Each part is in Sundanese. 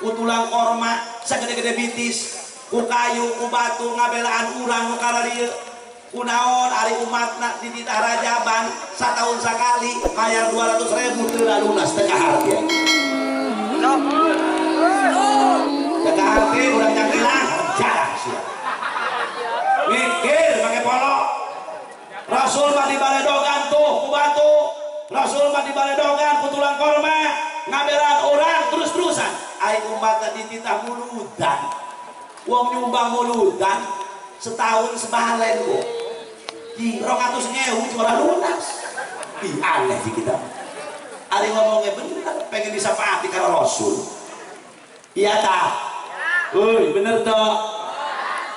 Ku tulang korma sagede-gede bitis, ku kayu, ku batu ngabelaan urang nu kararieu. Kunaon ari umatna dititah rajaban sataun sakali bayar 200.000 teu lunas teu kaharti. Teu kaharti urang jangkilang jarang sia. Mikir make polo. Rasul mah dibaledogan tuh ku batu. Rasul mah dibaledogan ku tulang korma ngabelaan orang terus-terusan. Ai umatna dititah muludan. Wong nyumbang muludan setahun sebalen kok. Di 200.000 cuma lunas. Ih aneh sih kita. Ari ngomongnya bener, pengen disapaati karo Rasul. Iya ta? Euy, bener toh?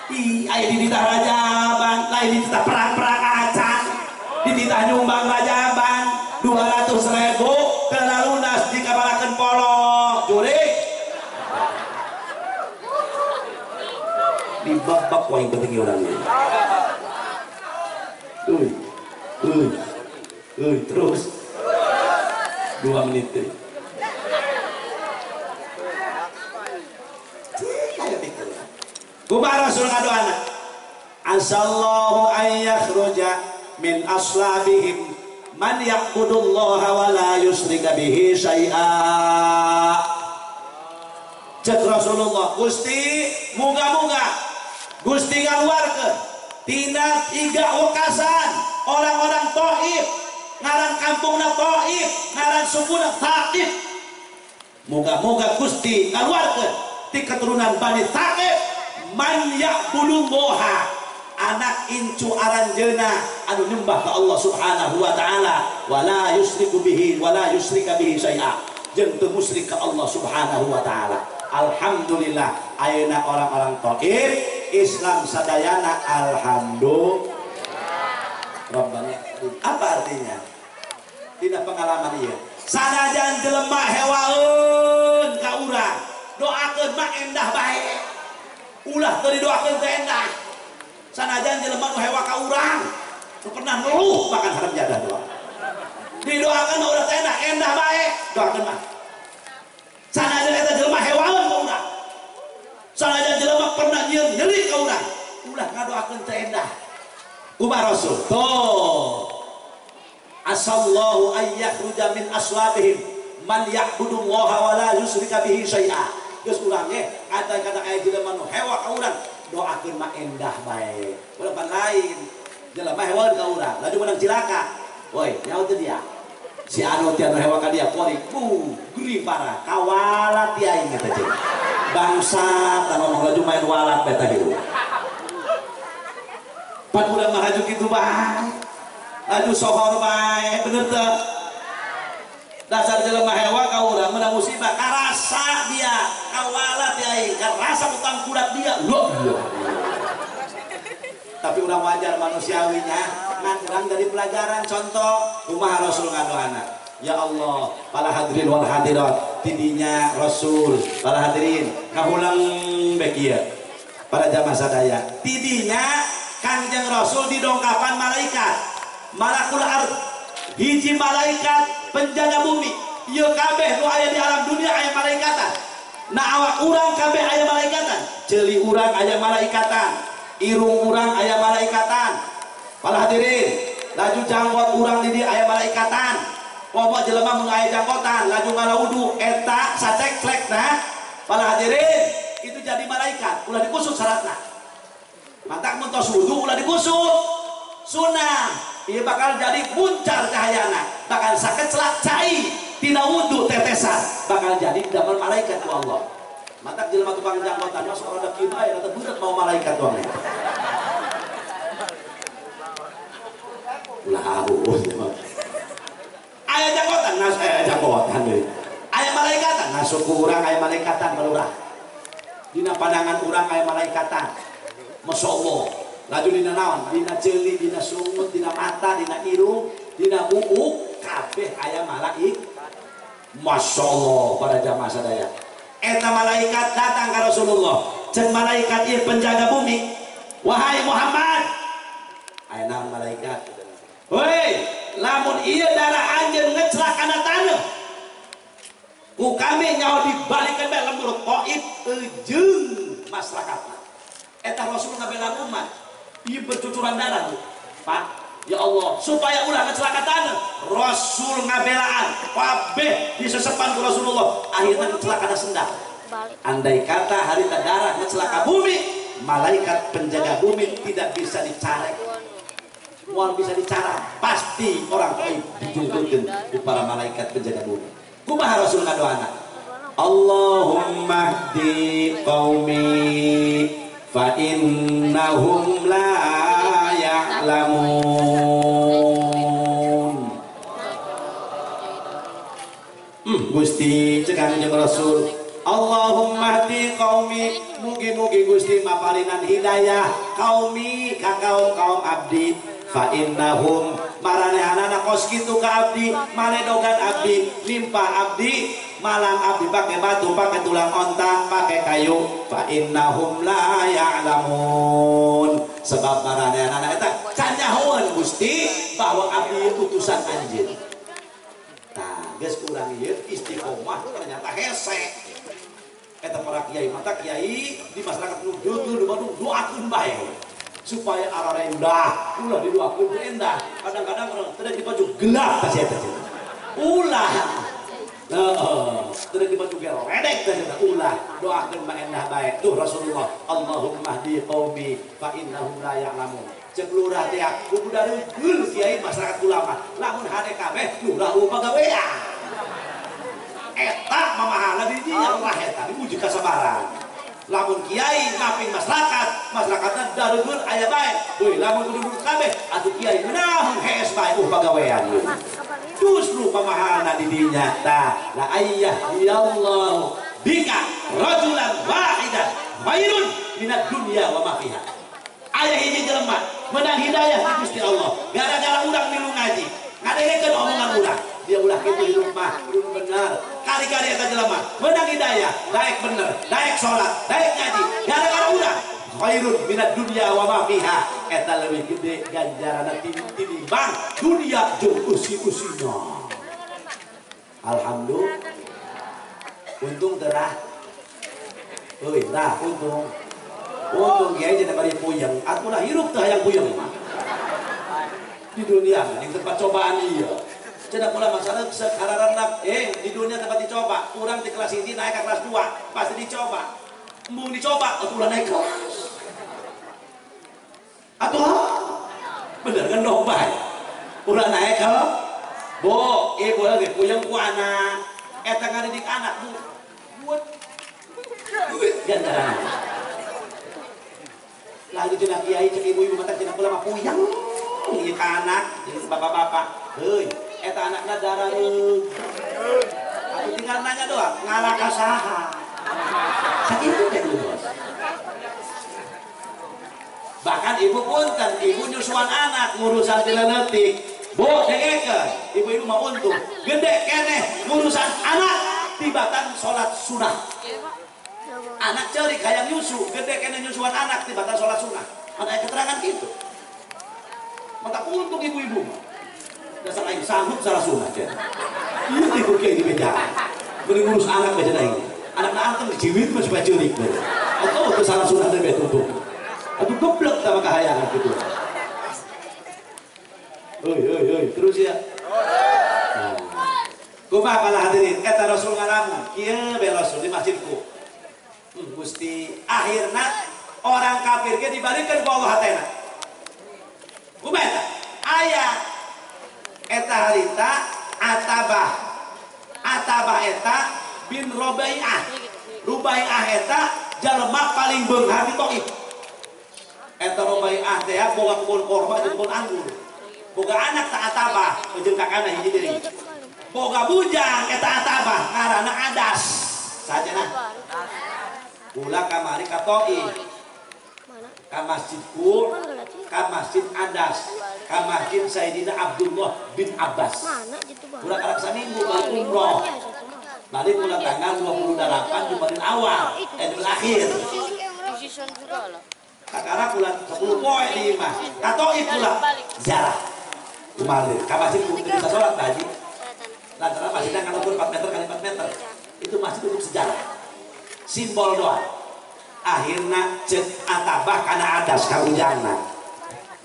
Ih, aya dititah rajaban, lain dititah perang-perang acan. Dititah nyumbang rajaban 200.000 teu lunas dikabarakeun polo. Jurik. Di bab-bab wae penting urang ieu. Uy, uy, uy, terus 2 menit deh. Kumaha Rasul ngadoana? Asallahu an yakhruja min aslabihim man ya'budullaha wa la yusyrika bihi syai'a. Cek Rasulullah, Gusti muga-muga Gusti ngaluarkeun tina tiga wekasan orang-orang Taif, ngaran kampungna Taif, ngaran sukuna Thaqif. Muga-muga Gusti ngaluarkeun ti keturunan Bani Thaqif man ya'budullaha, anak incu aranjeuna anu nyembah ka Allah Subhanahu wa taala, wala yusriku bihi wala yusrika bihi syai'a, jeung teu musyrik ka Allah Subhanahu wa taala. Alhamdulillah ayeuna orang-orang Taif Islam sadayana, alhamdulillah. Rabbana, apa artinya? Tidak pengalaman ieu. Sanajan jelema hewaeun ka urang, doakeun mah endah bae. Ulah teu didoakeun teh endah. Sanajan jelema nu hewa ka urang, nu pernah ngeluh bahkan haram jadah doa. Didoakeun mah ulah teh endah, endah bae, doakeun mah. Sanajan eta jelema hewaeun ka urang. Sanajan jelema pernah nyieun nyeri ka urang, ulah ngadoakeun teh endah. Kumaha Rasul? Tuh. Asallahu ay yakhruja min aslabihim man ya'budullaha wa la yusyrika bihi syai'a. Geus urang ge kata-kata aya jelema nu hewa ka urang, doakeun mah endah bae. Ulah pan lain. Jelema hewaeun ka urang, laju menang cilaka. Woi, nyaho teu dia. Si anu teh anu hewa ka dia kuari, gering parah, kawalat ti aing eta jeung. Bangsa tah ngomong laju main walat beta hirup. Pan urang mah laju kitu bae. Laju sohor bae, bener teu? Dasar jelema hewa ka urang menang musibah, karasa dia, kawalat ti aing, karasa utang kurat dia. Loh. Tapi urang wajar manusiawinya, ngan urang dari pelajaran contoh kumaha Rasul ngadoana. Ya Allah, para hadirin wal hadirat, tidinya Rasul, para hadirin kahulang bek ieu. Para jamaah sadaya, tidinya Kangjeng Rasul didongkapan malaikat, malakul ard, hiji malaikat penjaga bumi. Ieu kabeh nu aya di alam dunia aya malaikatan. Nah awak urang kabeh aya malaikatan, ceuli urang aya malaikatan, irung urang aya malaikatan. Para hadirin, laju janggot urang di dieu aya malaikatan. Komo jelema mun aya janggotan, laju ngalawudu eta saceklekna. Para hadirin, itu jadi malaikat, ulah dikusut syaratna. Mantak mun tos wudu ulah dikusut. Sunnah, ieu bakal jadi muncar cahayana, bakal sakecelak cai tina wudu tetesan, bakal jadi damel malaikat ku Allah. Mantak jelema tukang janggotan mah sok rada kieu bae, rada beureut mau malaikat doang. Ulah heuh. Aya janggotan, nas aya janggotan deui. Aya malaikatan, nah suku urang aya malaikatan balurah. Dina pandangan urang aya malaikatan. Masya Allah. Laju dina naon? Dina ceuli, dina sungut, dina mata, dina irung, dina buuk, kabeh aya malaik. Masya Allah pada jamaah sadaya. Eta malaikat datang ke Rasulullah. Cek malaikat ieu penjaga bumi. Wahai Muhammad. Aya naon malaikat? Hoi, lamun ieu darah anjeun ngeclak kana taneuh. Ku kami nyaho dibalikeun bae lembur Taif. masyarakatna. Eta Rasul ngabelaan umat, ieu bercucuran darah tuh. Pak, ya Allah, supaya ulah kecelakaan Rasul ngabelaan kabeh disesepan ku Rasulullah, akhirnya kecelakaan sendal. Andai kata harita darah ngecelaka bumi, malaikat penjaga bumi tidak bisa dicarek. Moal bisa dicara, pasti orang Taif dijungkulkeun ku para malaikat penjaga bumi. Kumaha Rasul ngadoana? Allahumma hdi qaumi fa innahum la ya'lamun. Gusti cek Kanjeng Rasul, Allahumma hdi qaumi, mugi-mugi Gusti mapalinan hidayah qaumi ka kaum-kaum abdi, fa innahum maranehanana kos kitu ka abdi, maledogan abdi, limpah abdi, malang abdi pakai batu, pakai tulang onta, pakai kayu, fa innahum la ya'lamun. Sebab maranehanana eta can nyahoeun Gusti bahwa abdi utusan anjeun. Nah, geus kurang ieu istiqomah ternyata hese. Eta para kiai mata kiai di masyarakat nu di Bandung doakeun bae supaya arah rendah, ulah didoakeun rendah. Kadang-kadang orang teu dibaju gelap tah eta. Ulah. Heeh, teu dibaju geledek tah eta ulah. Doakeun mah endah bae. Tuh Rasulullah, Allahumma hdi qaumi fa innahum la ya'lamun. Cek lurah teh kudu dareugul kiai masyarakat ulama. Lamun hade kabeh lurah eueuh pagawean. Eta mamahala di dinya lurah eta dipuji kasabaran. Lamun kiai ngaping masyarakat, masyarakatna dareugul aya bae. Euy lamun kudu nurut kabeh atuh kiai meunang hees bae pagawean. Justru pamahalna di dinya tah la ayyah yallahu bika rajulan wahidan khairun minad dunya wa ma fiha. Aya hiji jelema menang hidayah di Gusti Allah gara-gara urang milu ngaji ngadengekeun omongan urang, dia ulah kitu hidup mah kudu bener. Kali-kali eta jelema menang hidayah, daek bener, daek salat, daek ngaji gara-gara urang khairun minad dunya wa ma fiha. Eta leuwih gede ganjaranna tinimbang dunia jeung usi-usina. Alhamdulillah. Untung terah. Euy, tah untung. Untung kiai jadi bari puyeng, atuh lah hirup teh hayang puyeng. Di dunia di tempat cobaan ieu. Cenah pula masalah sekararan di dunia tempat dicoba. Urang di kelas 1 naik ke kelas 2, pasti dicoba. Embung dicoba, atuh ulah naik kelas. Atuh bener kan dong bae. Ulah naik ke bo, ieu lagi puyeng ku anak. Eta ngadidik anak bu. Buat duit ganjaran. Lagi cenah kiai cek ibu-ibu mata cenah pula mah puyeng ieu ka anak, jeung bapak-bapak. Heuy, eta anakna darareug. Atuh tinggal nanya doang, ngalah ka saha? Sakitu teh dulu. Bahkan ibu punten, ibu nyusuan anak ngurusan tileutik. Bu, dengekeun, ibu-ibu mah untung. Gede keneh ngurusan anak tibatan salat sunah. Anak ceurik hayang nyusu, gede keneh nyusuan anak tibatan salat sunah. Ada keterangan gitu. Mata untung ibu-ibu mah. Dasar aing sanggup salah sunah cenah. Ieu teh ku kiai di bejaan. Beuling ngurus anak bejana aing. Anakna anteng dijiwit mah supaya ceurik bae. Atau teu salah sunah teh bae tuntung. Aduh goblok sama kahayangan gitu. Hoi hoi hoi, terus ya. Nah. Kumaha para hadirin, eta Rasul ngalamun, kieu bae Rasul di masjidku. Gusti, akhirna orang kafir ge dibalikeun ku Allah hatena. Kumaha eta? Aya eta harita Atabah. Atabah eta bin Rubai'ah. Rubai'ah eta jalma paling beunghar di Thaif. Eta Rubai'ah teh boga kebun korma jeung kebun anggur. Boga anak ta Atabah jeung kakana hiji deui. Boga bujang eta Atabah ngaranna Adas. Sajana. Kula kamari ka Thaif. Ka masjidku, ka masjid Adas, ka masjid Sayyidina Abdullah bin Abbas. Kula karak saminggu balik umroh. Balik kula tanggal 28 Jumadil Awal, Idul Akhir. Kakara kula 10 poe di imah. Ka Thaif kula ziarah. Kumalir, ka masjid teu bisa salat Pak Haji. Lantaran masjidnya kan ukur 4 meter kali 4 meter. Itu masjid untuk sejarah. Simbol doa. Akhirna cek Atabah kana Adas ka ujangna.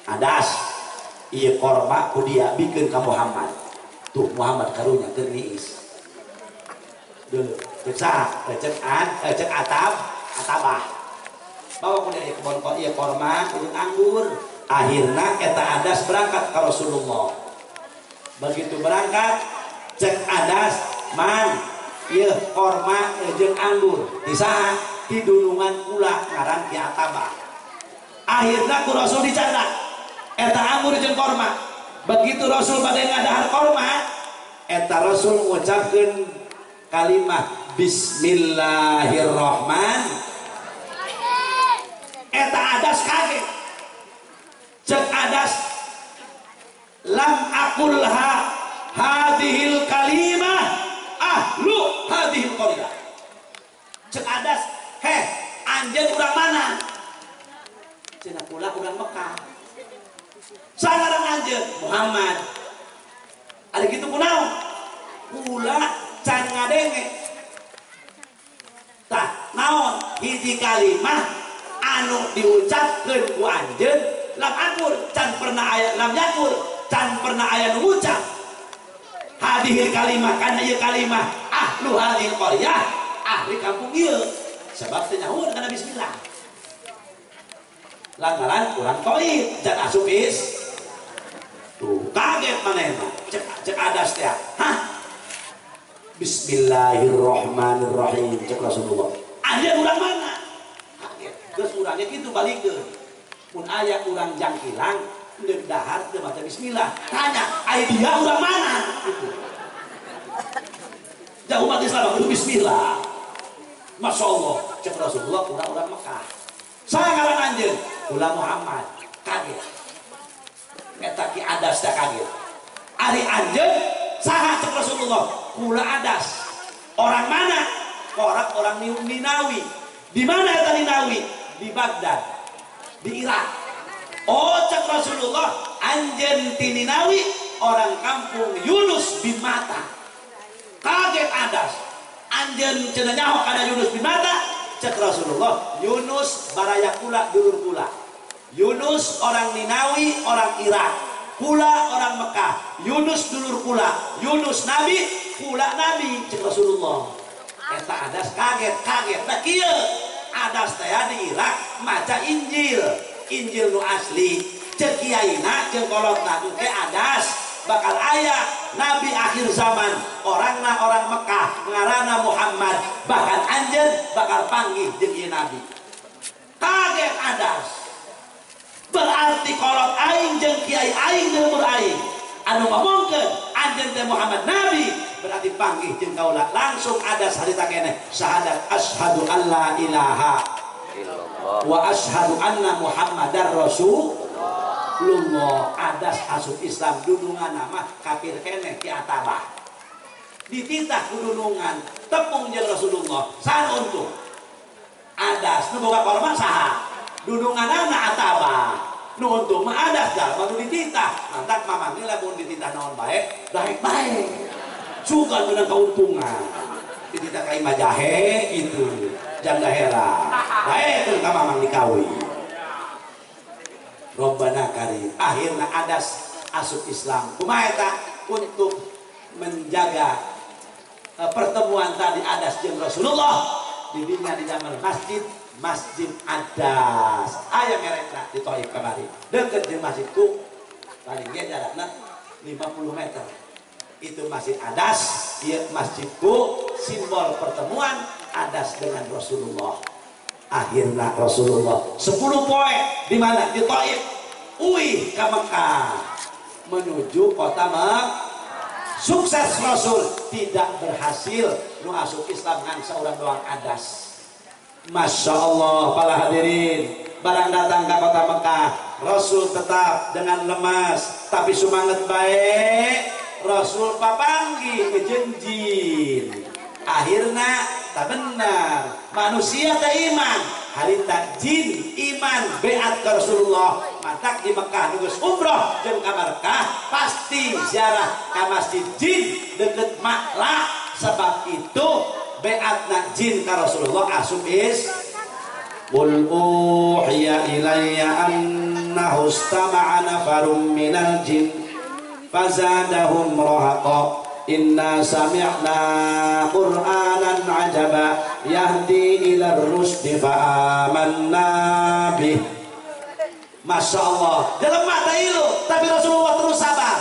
Adas ieu korma ku dia bikeun ka Muhammad. Tuh Muhammad karunya keur niis. Dulu cek saha? Cek cek Atabah. Bawa ku dia kebon ieu korma jeung anggur. Akhirna eta Adas berangkat ka Rasulullah. Begitu berangkat cek Adas man ieu korma jeung anggur di saha? Di dunungan kula ngaran Ki Atabah. Akhirna ku Rasul dicatat eta anggur jeung korma. Begitu Rasul bade ngadahar korma, eta Rasul ngucapkeun kalimah bismillahirrahman. Eta Adas kaget. Cek Adas lam akulha hadhil kalimah ahlu hadhil qaryah. Cek Adas, heh anjeun urang mana? Cenah kula urang Mekah. Sangarang anjeun Muhammad. Ari kitu kunaon? Kula can ngadenge. Tah naon hiji kalimah anu diucapkeun ku anjeun lam akur can pernah aya lam yakur can pernah aya nu ngucap. Hadhil kalimah kana ieu kalimah ahlu hadhil qaryah, ahli kampung ieu. Sebab teu nyahueun kana bismillah. Lantaran urang tauhid can asup is. Tuh kaget manehna. Cek Adas teh. Hah? Bismillahirrahmanirrahim cek Rasulullah. Anjeun urang mana? Kaget. Geus urangnya kitu balikeun. Mun aya urang jangkilang deuk dahar teu maca bismillah. Tanya, ai dia urang mana? Gitu. Ja umat Islam kudu bismillah. Masya Allah, cek Rasulullah urang-urang Mekah. Saya ngaran anjeun, kula Muhammad. Kaget. Eta Ki Adas teh kaget. Ari anjeun saha cek Rasulullah? Kula Adas. Orang mana? Orang-orang Ninawi. Di mana eta Ninawi? Di Baghdad, di Irak. Oh cek Rasulullah, anjeun ti Ninawi, orang kampung Yunus bin Mata. Kaget Adas. Anjeun cenah nyaho kana Yunus bin Mata? Cek Rasulullah, Yunus baraya kula dulur kula. Yunus orang Ninawi, orang Irak. Kula orang Mekah. Yunus dulur kula. Yunus nabi, kula nabi cek Rasulullah. Eta Adas kaget, kaget. Nah kieu Adas teh di Irak maca Injil. Injil nu asli. Cek kiaina jeung kolotna engke Adas bakal aya nabi akhir zaman, orangna orang Mekah ngaranna Muhammad, bahkan anjeun bakal panggih jeung ieu nabi. Kaget Adas. Berarti kolot aing jeung kiai aing jeung lembur aing anu ngomongkeun anjeun teh Muhammad nabi, berarti panggih jeung kaula. Langsung Adas harita keneh syahadat asyhadu alla ilaha illallah wa asyhadu anna Muhammadar rasulullah. Adas asup Islam dudungan nama kafir keneh Ki Atabah. Dititah kudunungan tepung jeung Rasulullah saha untung. Adas nu boga korma saha? Dudunganana Atabah. Nu untung mah Adas jalma nu dititah. Mantak mamang lamun dititah naon bae, daek bae. Suka menang keuntungan. Dititah ka imah jahe gitu. Janda hera. Bae teu ka mamang dikawin. Robbana karim. Akhirna Adas asup Islam. Kumaha eta? Untuk menjaga pertemuan tadi Adas jeung Rasulullah di dinya di damel masjid, Masjid Adas. Aya merekna di Thaif kamari. Deukeut jeung masjid ku paling ge jarakna 50 meter. Itu Masjid Adas, ieu masjidku simbol pertemuan Adas dengan Rasulullah. Akhirna Rasulullah 10 poe di mana? Di Thaif. Uih ka Mekah menuju kota Mekah. Sukses Rasul tidak berhasil nu asup Islam ngan saurang doang Adas. Masya Allah para hadirin, barang datang ke kota Mekah, Rasul tetap dengan lemas tapi semangat baik. Rasul papanggih ke jin. Akhirna tak benar manusia tak iman, harita jin iman beat ke Rasulullah. Matak di Mekah nugus umroh jeung ka Mekah pasti ziarah ka masjid jin deket Maklah. Sebab itu beatna jin ka Rasulullah asup is. Qul uhiya ilayya annahu istama'a nafarun minal jin fazadahum rahaqa inna sami'na qur'anan ajaba yahdi ila rusdi fa'amanna bih. Masya Allah, dalam mata ilu, tapi Rasulullah terus sabar.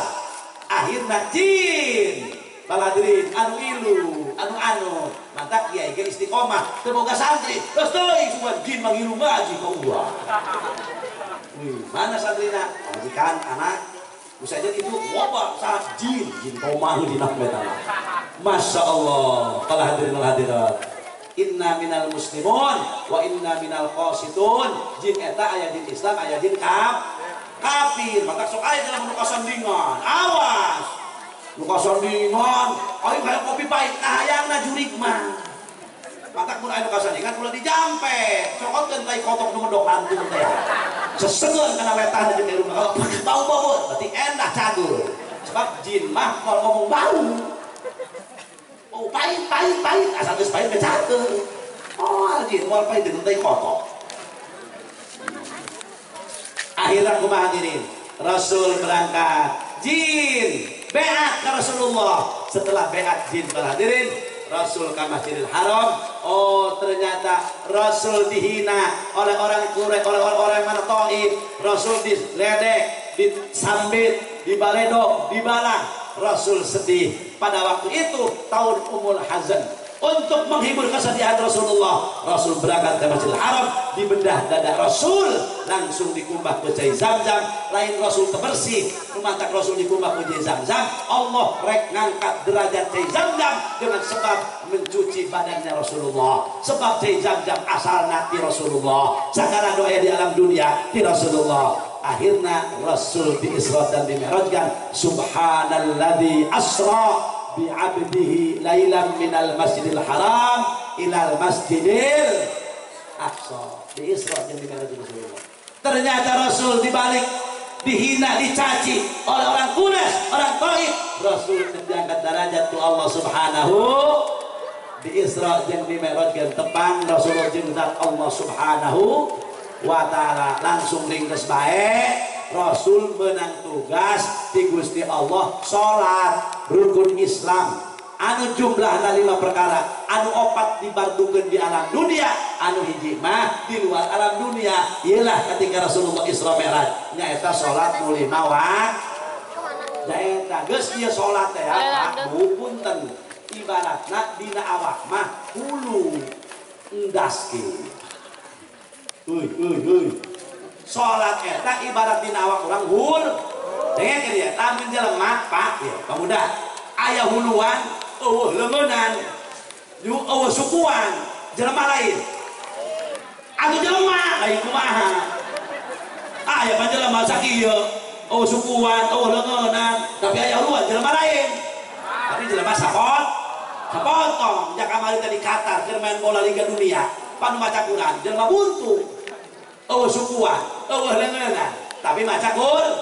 Akhirnya jin baladirin anu ilu anu anu mantak kiai ge istiqomah teu boga santri terus teuing semua jin mangilu ngaji ka ulah. Wih, mana santrina? Majikan anak bisa jadi itu wabah saat jin jin tomang dina eta. Masya Allah, kalau hadirin wal hadirat. Inna minal muslimun wa inna minal qasitun. Jin eta aya jin Islam aya jin kafir. Maka sok aya dalam nu kasandingan. Awas. Nu kasandingan, aing hayang kopi pahit kahayangna jurig mah. Matak mun aya nu kasandingan ulah dijampe. Cokotkeun tai kotok nu medok lantung teh. Sesegeun kana letahna jeung irungna. Bau bau berarti endah cagur. Sebab jin mah kalau ngomong bau. Oh, pahit, pahit, pahit. Asal geus pahit ge cager. Oh, jin moal pahit jeung tai kotok. Akhirnya kumaha hadirin? Rasul berangkat. Jin beat ke Rasulullah. Setelah beat jin hadirin, Rasul ke Masjidil Haram. Oh, ternyata Rasul dihina oleh orang Quraisy, oleh orang-orang mana Taif. Rasul diledek, disambit, dibaledog, dibalang. Rasul sedih. Pada waktu itu tahun Ummul Hazan. Untuk menghibur kesedihan Rasulullah, Rasul berangkat ke Masjidil Haram, dibedah dada Rasul, langsung dikumbah ke cai Zam-Zam. Lain Rasul terbersih, lumantak Rasul dikumbah ke cai Zam-Zam. Allah rek ngangkat derajat cai Zam-Zam dengan sebab mencuci badannya Rasulullah. Sebab cai Zam-Zam asal nanti Rasulullah. Segala doa di alam dunia di Rasulullah. Akhirnya Rasul di Isra dan dimi'rajkan. Subhanalladzi asra bi'abdihi lailan minal masjidil haram ilal masjidil aqsa. Di Isra dan dimi'raj Rasulullah. Ternyata Rasul dibalik dihina, dicaci oleh orang Quraisy, orang Taif. Rasul diangkat derajat ku Allah Subhanahu. Di Isra jeung dimi'rajkeun tepang Rasulullah jeung zat Allah Subhanahu wa ta'ala. Langsung ringkes bae Rasul menang tugas di Gusti Allah salat rukun Islam anu jumlahna 5 perkara, anu 4 dibardukeun di alam dunia, anu hiji mah di luar alam dunia. Ialah ketika Rasulullah Isra Mi'raj nyaeta salat nu 5 waktu. Nyaeta geus ieu salat teh Pak Bu punten ibaratna dina awak mah hulu endas kieu. Uy, uy, uy. Salat eta ibarat dina awak urang hul. Dengekeun ya, lamun jelema Pak ya, pemuda aya huluan, eueuh leungeunnan, jeung eueuh sukuan, jelema lain. Atuh jelema lain kumaha? Aya pan jelema sakieu, eueuh sukuan, eueuh leungeunnan, tapi aya huluan jelema lain. Tapi jelema sapot, sapotong. Jak kamari tadi Qatar keur main bola Liga Dunia, panu maca Quran, jelema buntu. Eueuh sukuan, eueuh leungeunnan, tapi maca Quran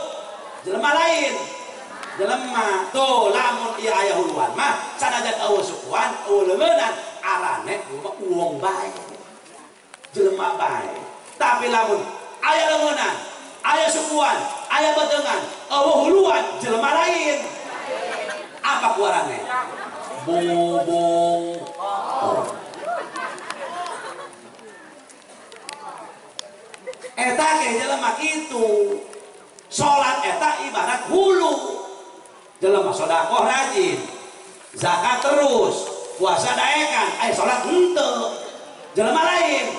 jelema lain. Jelema tuh lamun ieu aya huluan mah sanajan eueuh sukuan, eueuh leungeunnan, arane mah uang bae. Jelema bae. Tapi lamun aya leungeunnan, aya sukuan, aya betengan, eueuh huluan, jelema lain. Apa kuarane? Bobong. Eta ke jelema kitu. Salat eta ibarat hulu. Jelema sedekah rajin, zakat terus, puasa daekan, aya salat henteu. Jelema lain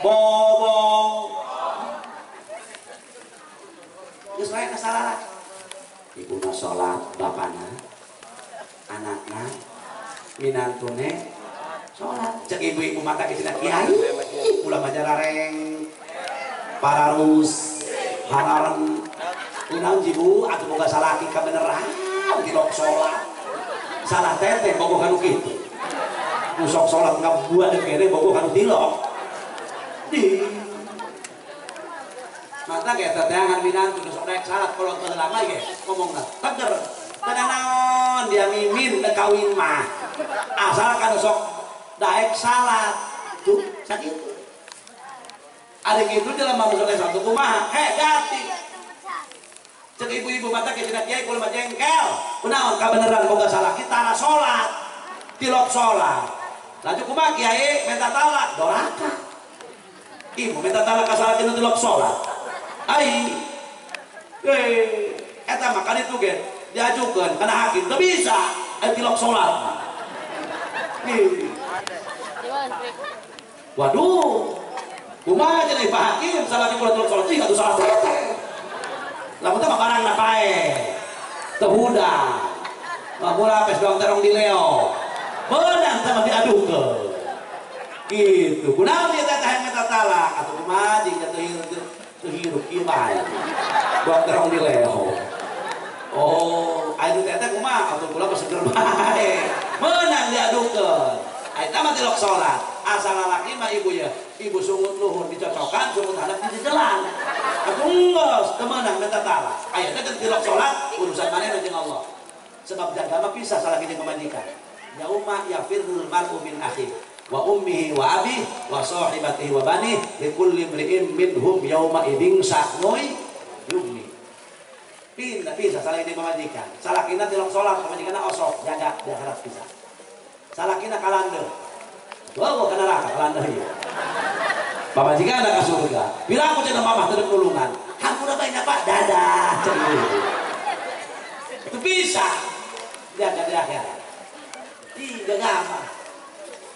bobong. Geus lain salah. Ibuna salat, bapana, anakna, minantune salat. Cek ibu-ibu mata ke cenah kiai, ulah majarareng. Pararus hararan kunaon jibu atuh boga salaki kabeneran tilok salat salah teteh bogo kanu kitu nu sok salat ngabuat kene bogo kanu tilok di mata ge teteangan minantu nu sok daek salat kolot teu lama ge ngomongna teger teu naon dia mimin teu kawin mah asal kanu sok daek salat tuh sakitu. Ada gitu jelema nu soleh satu kumaha? Heh ganti. Cek ibu-ibu mata ke cenah kiai kula mah jengkel. Kunaon kabeneran boga salaki tara salat. Tilok salat. Laju kumaha kiai minta talak doraka. Ibu minta talak ka salaki nu tilok salat. Ai. Eta mah kan itu ge diajukeun kana hakim teu bisa ai tilok salat. Waduh. Kumaha cenah Pak Hakim salaki kula tilok salat ih atuh salah teh. Lamun teh mah barangna pae. Teu hudang. Mah bola pes doang terong di leo. Beunang teh mah diadukeun. Gitu. Kunaon ieu teh hayang minta talak atuh kumaha jeung teu hirup kieu bae. Doang terong di leo. Oh, aya teh teh kumaha atuh kula mah seger bae. Meunang diadukeun. Eta mah tilok salat. Asal lalaki mah ibu ya, ibu sungut luhur dicocokan, sungut hadap dijejelan. Atuh geus teu meunang minta talak. Aya teh tilok salat urusan manehna jeung Allah. Sebab jaga mah pisah salaki jeung pamajikan. Yauma yafirrul mar'u min akhihi wa ummihi wa abihi wa sahibatihi wa banihi likulli imri'in minhum yauma idzin sa'nun yughni. Pindah pisah salaki jeung pamajikan. Salakina tilok salat, pamajikanna osok jaga di akhirat pisah. Salakina kalandeuh. Wah, ke neraka kalandeuh ieu. Pamajikan ka surga. Bila aku cenah mamah teu nulungan, hampura bae nya Pak, dadah cenah. Itu bisa jaga di akhirat. Ih, gagah.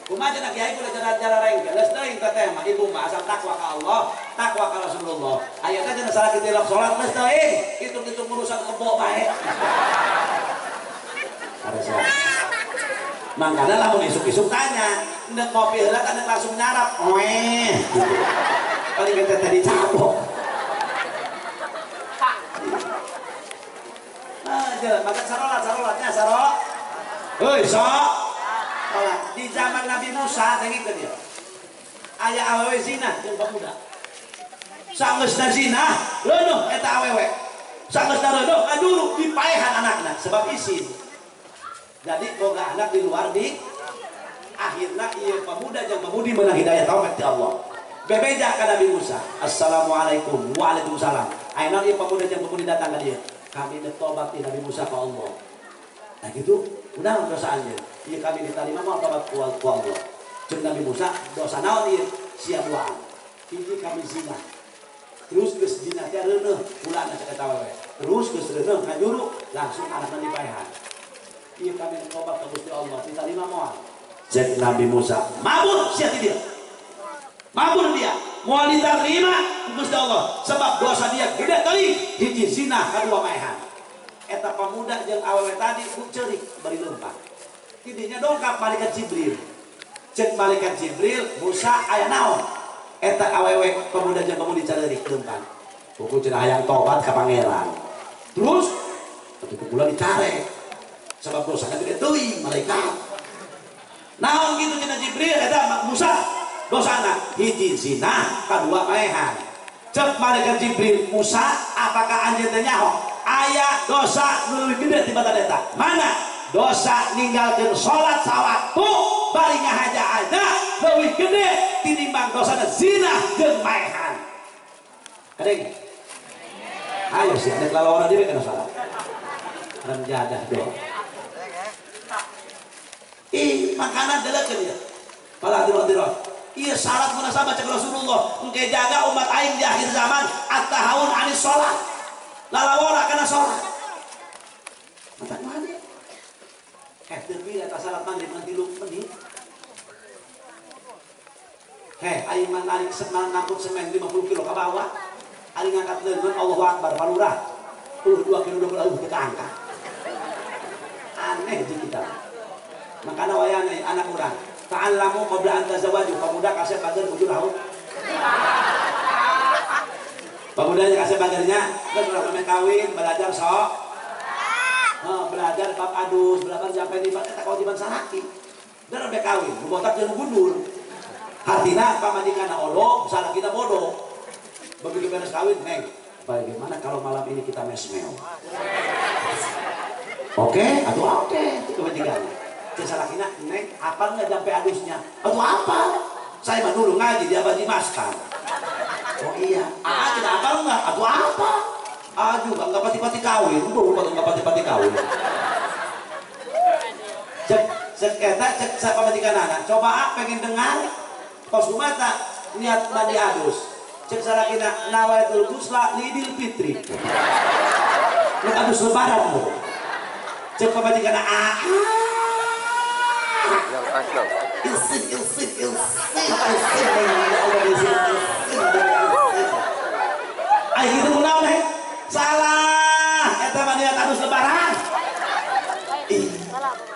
Kumaha cenah kiai kudu jalan rengkel. Geus teuing teh mah ibu mah asal takwa ka Allah, takwa ka Rasulullah. Aya teh cenah salaki tilok salat geus teuing, hitung-hitung urusan kebo bae. Harus. Makanya lamun isuk-isuk tanya, ndek kopi heula kan langsung nyarap. Oeh gitu. Paling kita tadi cabok. Ah, jalan makan sarolat, sarolatnya sarok. Hei, sok. Salat. Di zaman Nabi Musa dengikeun ieu. Aya awewe zina jeung pemuda. Sanggeusna zina, leunuh eta awewe. Sanggeusna leunuh ngajuru dipaehan anakna sebab isin. Jadi boga anak di luar di akhirnya ieu pemuda jeung pemudi meunang hidayah taufik ti Allah. Bebeja ka Nabi Musa, assalamualaikum, waalaikumsalam. Ayeuna ieu pemuda jeung pemudi datang ka dieu. Kami bertobat ti Nabi Musa ka Allah. Nah gitu, udah dosa anjeun. Ieu kami diterima moal tobat ku Allah. Jeung Nabi Musa dosa naon ieu? Sia duaan. Hiji kami zina. Terus geus zina teh reuneuh, ulana cek eta wewe. Terus geus reuneuh ngajuru, langsung anakna dipaehan. Ieu kami tobat ka Gusti Allah, diterima moal. Cek Nabi Musa, mabur sia ti dia. Mabur dia, moal diterima ku Gusti Allah sebab dosa dia gede teuing, hiji zina, kadua maehan. Eta pemuda jeung awewe tadi ku ceurik bari leumpang. Tidinya dongkap malaikat Jibril. Cek malaikat Jibril, Musa aya naon? Eta awewe pemuda jeung pemudi careurik leumpang. Buku cenah hayang tobat ka pangeran. Terus atuh kula dicarek. Sebab dosanya gede teuing malaikat. Naon kitu cenah Jibril eta Musa dosana hiji zina, kadua maehan. Cek malaikat Jibril, Musa apakah anjeun teh nyaho? Aya dosa nu leuwih gede tibatan eta. Mana? Dosa ninggalkeun salat sawaktu bari ngahaja-haja leuwih gede tinimbang dosana zina jeung maehan. Kadeng. Ayo sih ada lalawana dhewe kana salat. Renjadah doa. Ih, makanan delekeun ieu. Pala tiro-tiro. Ieu syarat munasabah cek Rasulullah, engke jaga umat aing di akhir zaman at-tahawun anis salat. Lalawara kana salat. Mata mana? Heh, teu pilih eta salat maghrib ngan 3 menit. Heh, aing mah narik semen ngangkut semen 50 kilo ka bawah. Aing ngangkat leungeun Allahu Akbar palurah. 22 kilo 20 teu kaangkat. Aneh jeung kita. Makana wayana anak urang, ta'allamu qabla an tazawwaju, pemuda kasih bager bujur haud. Pemudanya kasih bagernya, geus urang meh kawin, belajar sok. Belajar bab adus, belajar sampai di eta kewajiban salaki. Dan meh kawin, nu botak jeung mundur. Hartina pamajikanna odok, salakina bodoh. Begitu beres kawin, neng, bagaimana kalau malam ini kita mesmeo? Oke, atau oke, itu kewajibannya. Cek salakina, neng, apal nggak sampai adusnya? Atau apa? Saya mah dulu ngaji di Abadi Maskar. Oh iya, kita apal nggak? Atau apa? Juga nggak pati-pati kawin, udah nggak pati-pati kawin. Cek cek eta cek pamajikan anak. Coba pengen dengar kos mata niat mandi adus. Cek salakina nawaitul ghusla lidil fitri. Nek adus lebaran mu. Cek pamajikan ilsin ilsin ilsin ilsin ilsin ilsin. Ai kitu kunaon he? Salah, eta mah niat adus lebaran. Ih.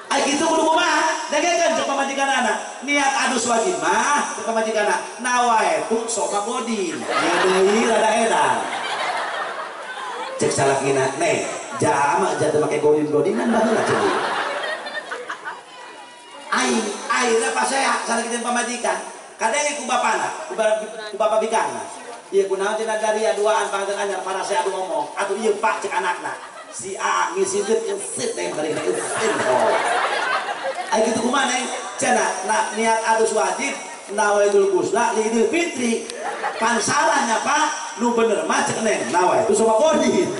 Ai kitu kudu kumaha? Dengekeun cek pamajikan anak. Niat adus wajib mah cek pamajikan anak. Nawaitu soma godin. Ieu deui rada edan. Cek salakina, neh, jama jatuh make godin-godinan baheula cek. Aing akhirnya pas saya salakina pamajikan. Kadang ku bapana, ku bapak bikangna. Ieu kunaon cenah daria duaan panganten anyar para saya adu omong. Atuh ieu pak cek anakna. Si A ngisinkeun ilsit teh bari ilsin. Oh. Ai kitu kumaha neng? Cenah niat adus wajib nawaitul ghusla li idul fitri. Pan salahnya pak, nu bener mah cek neng nawaitu sama godin.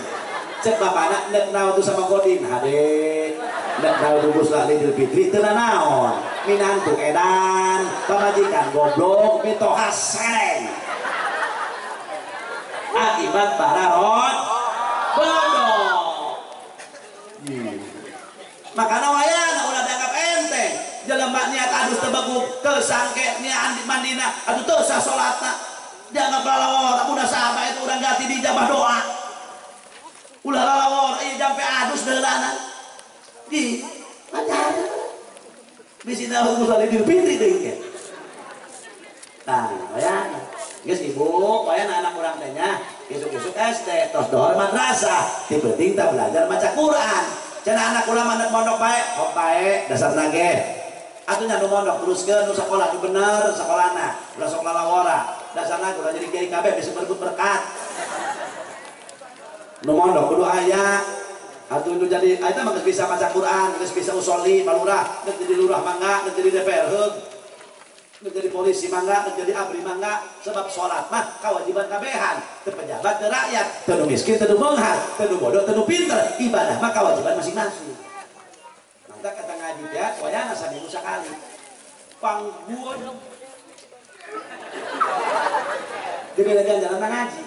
Cek bapana nek nawaitu sama godin. Hade nek nawaitul ghusla li idul fitri teu nanaon. Minantu edan, pamajikan goblok mitoha sereng. Akibat bararot bodoh. Makana wayana ulah dianggap enteng. Jelema niat adus teu baguk, teu sangke niat mandina, atuh teu sah salatna. Dianggap lalawor, amun sahabat itu urang ganti dijabah doa. Ulah lalawor, ieu jampe adus deulana. Di ajar. Bisi nahu musali Idul Fitri deui ke. Tah, wayana. Geus ibu, wayana anak urang teh nya isuk-isuk SD, tos dohor madrasah, ti penting tah belajar maca Quran. Cenah anak urang mah mondok bae, hok bae dasarna ge. Atuh nya nu mondok teruskeun nu sakola nu bener sakolana, ulah sok lalawora. Dasarna ulah jadi kiai kabeh bisa berebut berkat. Nu mondok kudu aya. Atuh nu jadi eta mah geus bisa maca Quran, geus bisa usolli palurah, geus jadi lurah mangga, geus jadi DPR heug. Menjadi polisi mangga, menjadi abri mangga, sebab sholat mah kewajiban kabehan, teu pejabat, teu rakyat, teu nu miskin, teu nu beunghar, teu nu bodoh, teu nu pinter, ibadah mah kewajiban masing-masing. Mantap kata ngaji teh, wayana saminggu sakali. Pangguon. Dibela jalan ngaji.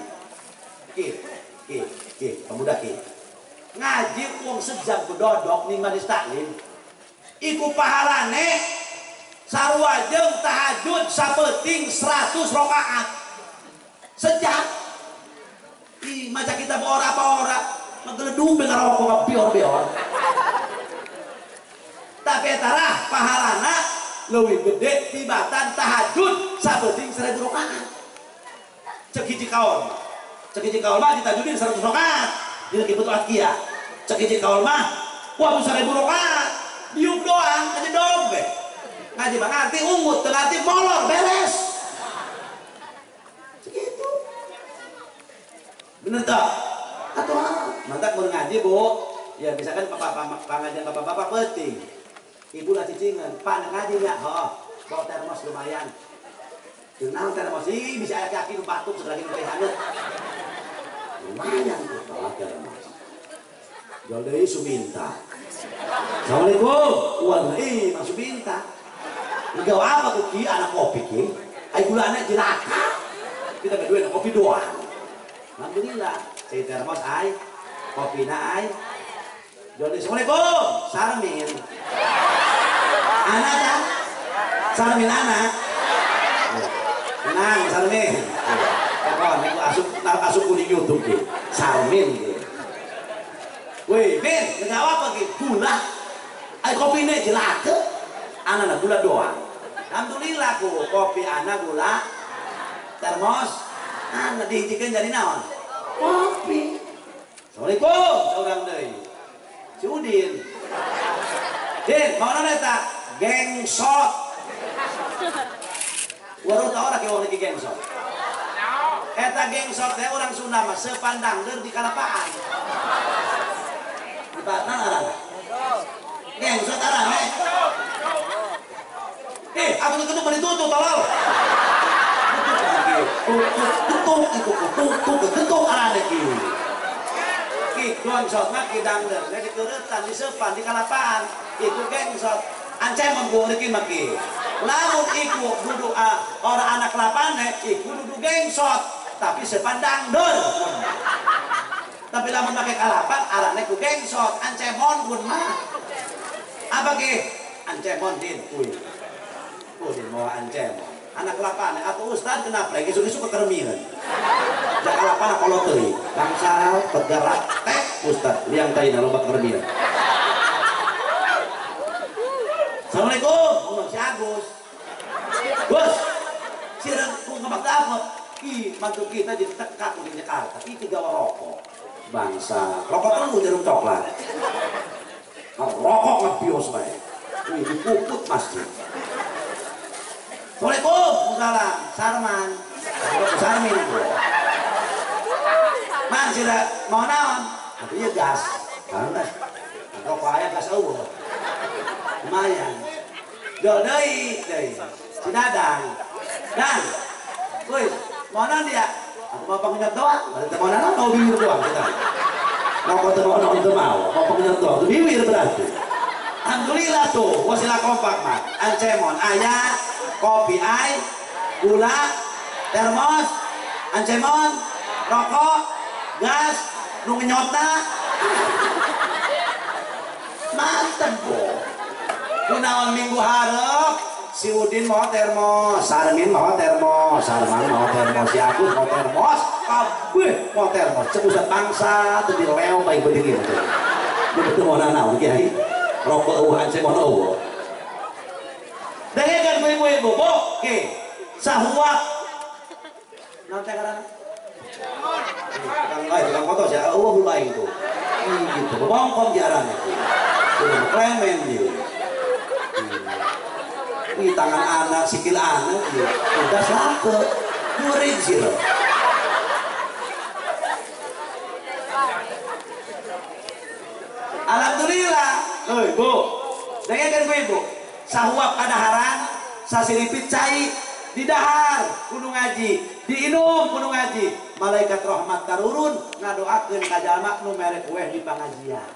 Ki, ki, ki, pemuda ki. Ngaji wong sejam bedodok ning majelis taklim. Iku pahalane sarua jeung tahajud sapeuting 100 rakaat. Sejam. Ih, maca kitab ora apa ora, ngegeledung be ngarokok ngabior-bior. Tapi eta rah pahalana leuwih gede tibatan tahajud sapeuting 1000 rakaat. Cek hiji kaul. Cek hiji kaul mah ditajudin 100 rakaat. Dina kitu atqiya. Cek hiji kaul mah wah 1000 rakaat. Diuk doang aja dong be. Ngaji mah ngarti ungut, teu ngarti molor, beres. Segitu. Bener tak? Atau mantap mau ngaji, Bu. Ya misalkan pengajian bapak-bapak penting. Ibu lah cicingan, Pak ngaji enggak? Oh, bawa termos lumayan. Kenal termos ih bisa aya kaki nu batuk segala nu teh hangat. Lumayan tuh bawa termos. Jual deui Suminta. Assalamualaikum. Wah, ih Mang Suminta. Gawa apa tuh ki anak kopi ki? Ai gula anak jelaka. Kita berdua anak kopi doang. Alhamdulillah. Cai termos ai, kopina ai. Joli assalamualaikum. Sarmin. Anak kan? Sarmin anak. Tenang Sarmin. Pokoknya niku asup asup kuning YouTube ki. Sarmin ki. Weh, Min, gawa apa ki? Gula. Ai kopine jelaka. Anak gula doang. Alhamdulillah ku kopi anak gula termos anak dihijikeun jadi naon? Kopi. Assalamualaikum saurang deui. Si Udin. Din, mau naon eta? Gengsot. Waruh tau ora ke wong iki gengsot. Eta gengsot teh urang Sunda mah sepandang leur di kalapaan. Di Batang arana. Gengsot arana. Aku tuh beri tutup, tolol. Tuk itu tuk getuk arane ki. Ki gongsot mah ki dangder, di keuretan, di seupan, di kalapaan, iku gengsot. Ancemon ku reuki mah ki. Lamun iku dudu ora anak kelapane, iku dudu gengsot, tapi seupan dangder. Tapi lamun make kalapan arane ku gengsot, ancemon pun mah. Apa ki? Ancemon din kuy. Kuy mau ancemon. Anak kelapan atau ustad kenapa lagi isu-isu kekermian. Jak kalapan kalau teuing, bangsal bergerak teh ustad liang taina loba kekermian. Assalamualaikum, si Agus. Gus, sira ku ngebak apa? Ih, mantu kita jadi tekak di Jakarta. Ih, tiga rokok. Bangsa, rokok telu jarum coklat. Rokok ngebios bae. Wih, dipuput masjid. Assalamualaikum, salam, Sarman. Sarmin itu. Man sira mau naon? Atuh ieu gas. Karena rokok aya gas eueuh. Lumayan. Do deui deui. Si Dadang. Dan. Woi, mau naon dia? Aku mau pengenyot doang. Berarti mau naon mau bibir doang kita. Rokok teu mau naon teu mau, mau pengenyot doang. Teu bibir berarti. Alhamdulillah tuh, wasilah kompak mah. Ancemon aya, kopi ai, gula, termos, ancemon, rokok, gas, nu ngenyotna. Mantep kok. Kunaon minggu hareup si Udin mau termos, Sarmin mau termos, Sarman mau termos, si Agus mau termos, kabeh mau termos. Cek usah bangsa teu dileo bae beuting ieu. Betul mau nanaon kiai. Rokok eueuh ancemon eueuh. Dengekeun ku ibu-ibu, bu, ki. Sahuak. Naon teh ngaranna? Tukang lain, tukang foto sia eueuh hulu aing tuh. Gitu, bongkong diarana tuh. Udah klemen dia. Ini tangan anak, sikil anak dia. Udah sake. Jurig sih lo. Alhamdulillah. Hei, Bu. Dengekeun ku ibu. Sahuap kadaharan, sasiripit cai, didahar kudu ngaji, diinum kudu ngaji. Malaikat rahmat tarurun ngadoakeun ka jalma nu mere kueh di pangajian.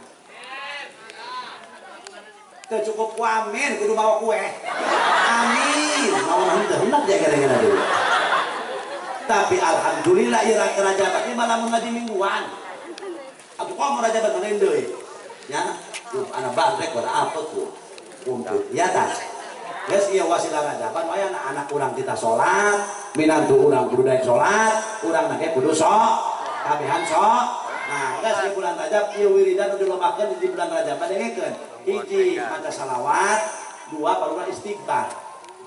Teu cukup ku amin kudu mawa kueh. Amin. Mawa henteu hendak dia gara-gara deui. Tapi alhamdulillah ieu rajabat ieu mah lamun ngaji mingguan. Atuh komo rajabat mah lain deui. Ya, tuh anak bandrek warna apa tuh? Kumpul. Ya tah. Geus ieu wasilah rajaban wae anak urang kita salat, minantu urang kudu daek salat, urang na ge kudu sok, kabehan sok. Nah, geus di bulan Rajab ieu wiridan nu dilobakeun di bulan Rajab dengekeun. Hiji maca salawat, dua parurah istighfar.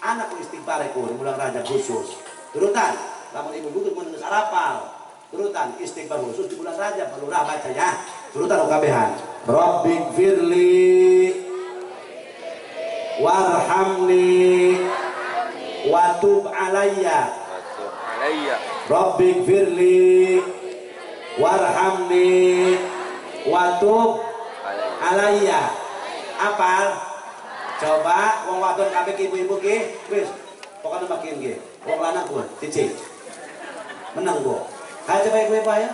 Anak istighfar ku di bulan Rajab khusus. Turutan, lamun ibu-ibu mun geus arapal. Turutan istighfar khusus di bulan Rajab parurah baca ya. Turutan kabehan. Rabbighfirli warhamni watub alayya. Rabbighfirli warhamni watub alayya. Apal? Coba wong wadon kabeh ibu-ibu ki wis pokoknya makin ki. Wong lanang ku cicing. Menang ku. Hayo coba ibu-ibu ayo.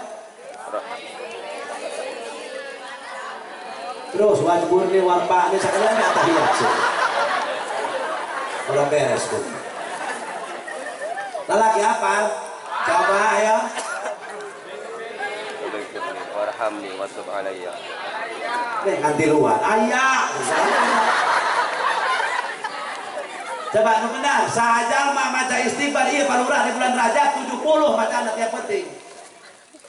Terus wajburni warpa'ni sekalian atahiyat sih. Udah beres pun. Lelaki apal? Coba ayo. Warhamni watub alayya. Nih nganti luar. Ayah. Coba nu benar. Sajal mah maca istighfar ieu palurah di bulan Rajab 70 bacaan tiap penting.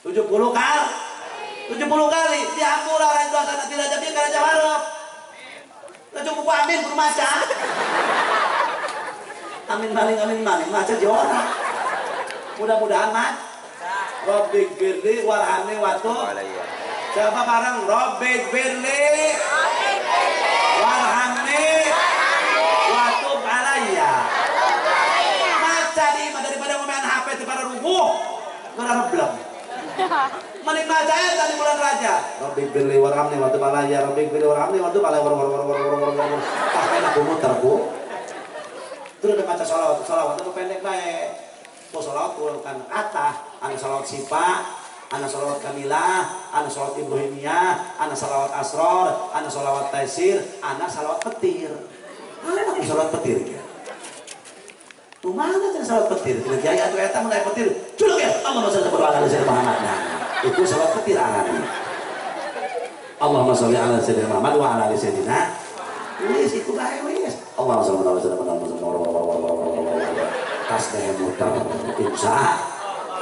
70 kali. 70 kali dihampura orang dosa nanti Rajab ieu ka Rajab hareup. Teu cukup amin kudu maca. Amin maling maca jora. Mudah-mudahan mah. Rabbighfirli warhamni watub. Coba bareng Rabbighfirli warhamni watub alayya. Maca di imah daripada ngomean HP teu pada rubuh. Geura reblem. Mending maca eta di bulan Rajab. Rabbighfirli warhamni watub alayya, rabbighfirli warhamni watub alayya war war war war war war. Tah enak ku muter ku. Terus udah maca sholawat, sholawat itu pendek bae. Kok sholawat bukan kata, ana sholawat sifat, ana sholawat kamilah, ana sholawat ibrahimiyah, ana sholawat asror, ana sholawat taisir, ana sholawat petir. Ana sholawat petir ya. Tuh mana kan sholawat petir? Tidak kiai atuh eta mun aya petir. Culuk ya. Allahumma sholli ala sayyidina Muhammad. Nah, itu sholawat petir arane. Allahumma sholli ala sayyidina Muhammad wa ala ali sayyidina. Wis iku bae wis. Allahumma sholli ala sayyidina Muhammad. Tas deh muter insya.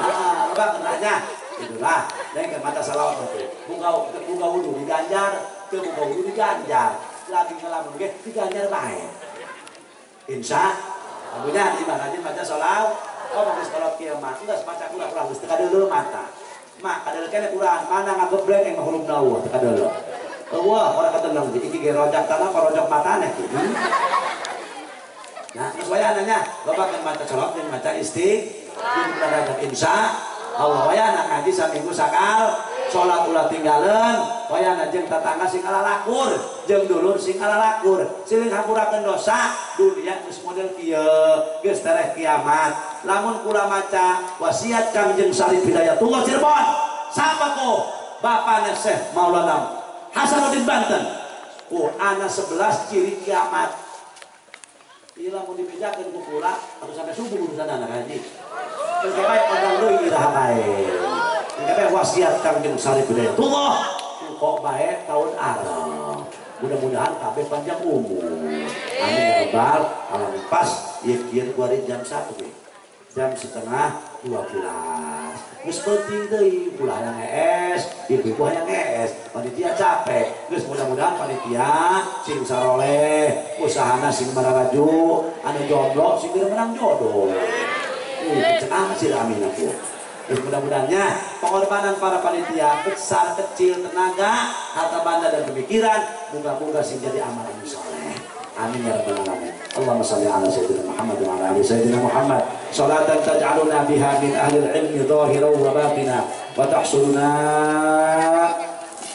Ah, bang nanya. Itulah, dengan mata salawat itu. Buka wudu diganjar, ke buka wudu diganjar. Lagi ngelamun ge diganjar bae. Insya abunya di mana rajin baca sholawat. Oh, mau sholat kiamat, enggak baca kurang kurang geus teu kadeuleu mata. Mak kadeuleu keneh kurang, mana ngagebleng yang huruf dawa teu kadeuleu. Eueuh, ora kadeleng iki ge rojak tanah korojok matane ki. Nah, geus wayana nya, loba kan maca sholawat jeung maca istighfar. Insya Allah wayana ngaji saminggu sakal, salat ulah tinggaleun, wayana jeung tetangga sing alalakur, jeung dulur sing alalakur, silih hampurakeun dosa, dunia geus model kieu, geus tereh kiamat. Lamun kula maca wasiat Kangjeng Syarif Hidayatullah Cirebon, sapa ku Bapana Syekh Maulana Hasanuddin Banten, ku ana 11 ciri kiamat. Ila mun dibejakeun ku kula atau sampai subuh urusan anak haji. Engke bae ondang deui iraha bae. Engke bae wasiat Kangjeng Syarif Hidayatullah kok bae tahun arep. Mudah-mudahan kabeh panjang umur. Amin ya rabbal alamin. Pas ieu kieu kuari jam 1 ge. Jam 11:30. Geus penting deui ulah hayang hees, ibu-ibu hayang hees, panitia capek. Geus mudah-mudahan panitia sing saroleh, usahana sing mararaju, anu jomblo sing menang jodoh. Cek amat sih amin aku. Terus mudah-mudahannya pengorbanan para panitia besar kecil tenaga harta benda dan pemikiran moga-moga sing jadi amalan soleh. Amin ya rabbal alamin. Allahumma shalli ala sayyidina Muhammad wa ala ali sayyidina Muhammad. Salatan taj'aluna biha min ahli al-ilmi zahiran wa batina wa tahsuruna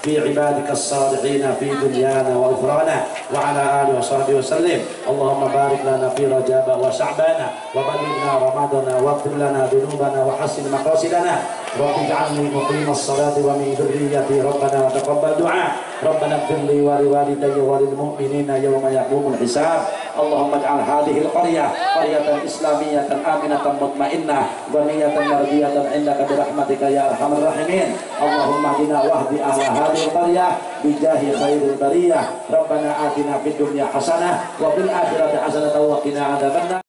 fi ibadika as-salihin fi dunyana wa ukhrana wa ala alihi wa sahbihi wa sallim. Allahumma barik lana fi Rajab wa Sya'bana wa ballighna Ramadana waghfir lana dhunubana wa hassin maqasidana. Rabbi ij'alni muqimas salati wa min dhurriyyati rabbana wa taqabbal du'a. Rabbana ighfir li wa liwalidayya wa lil mu'minina yawma yaqumul hisab. Allahumma ij'al hadhihi al-qaryah qaryatan islamiyatan aminatan mutmainnah ghaniyatan mardiyatan 'indaka bi rahmatika ya arhamar rahimin. Allahumma hdina wahdi ahla hadhihi al-qaryah bi jahi khairil bariyah. Rabbana atina fid dunya hasanah wa fil akhirati hasanah wa qina adzabannar.